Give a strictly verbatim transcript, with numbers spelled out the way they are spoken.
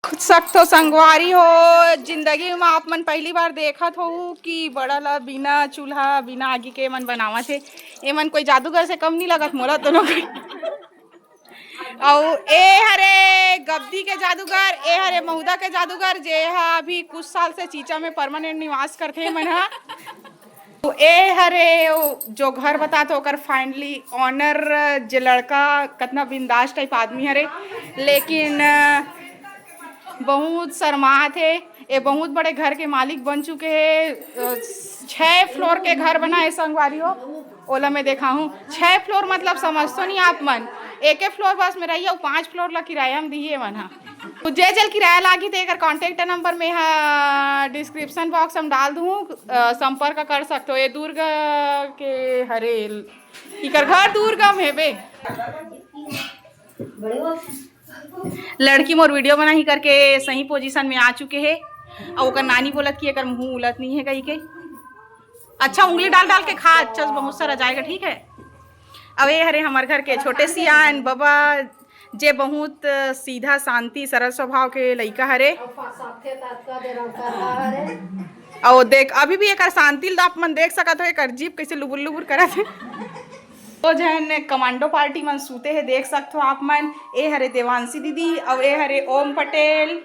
सकथो संगवारी हो, जिंदगी म आप मन पहली बार देखत हो कि बड़ा ला बिना चूल्हा, बिना आगी के मन बनावत हे। एमन कोई जादूगर से कम नहीं लगत मोला तो लोग। अउ ए हरे गब्दी के जादूगर, ए हरे महुदा के जादूगर, जे हा अभी कुछ साल से चीचा में परमानेंट निवास करथे मन हा। तो ए हरे ओ जो घर बतात ओकर फाइनली ऑनर, जे लड़का कतना बिंदास टाइप आदमी हरे, लेकिन अ, बहुत शर्मात हे। ए बहुत बड़े घर के मालिक बन चुके हे। अ, छह फ्लोर के घर बना है संगवारी हो, ओला मैं देखाहूँ। छह फ्लोर मतलब समझ तो नहीं आप मन, एक फ्लोर बस में रहिए, पाँच फ्लोर ला किराया में दिए मन हा। तो जे जल किराया लागी तो एकर कॉन्टैक्ट नंबर में हा डिस्क्रिप्शन बॉक्स में डाल दूँ, अ, संपर्क कर सकते हो। ये दुर्ग के हरे, इकर घर दुर्ग में हेबे। लड़की मोर वीडियो बनाही करके सही पोजीशन में आ चुके हे। अउ ओकर नानी बोलत कि एकर मुंह उलत नहीं है कही के। अच्छा, उंगली डाल डाल के खा, अच्छा बहुत सारा जाएगा, ठीक है। अब ये हरे हमारे घर के छोटे सियान बाबा, जे बहुत सीधा, शांति, सरल स्वभाव के लइका हरे। अउ देख, अभी भी एकर शांति ल आप मन देख सकत हो, एकर जीभ कैसे लुबुर लुबुर करत हे। तो जन कमांडो पार्टी मन सूते हे, देख सकत हो आप मन। ए हरे देवांशी दीदी, अउ ए हरे ओम पटेल।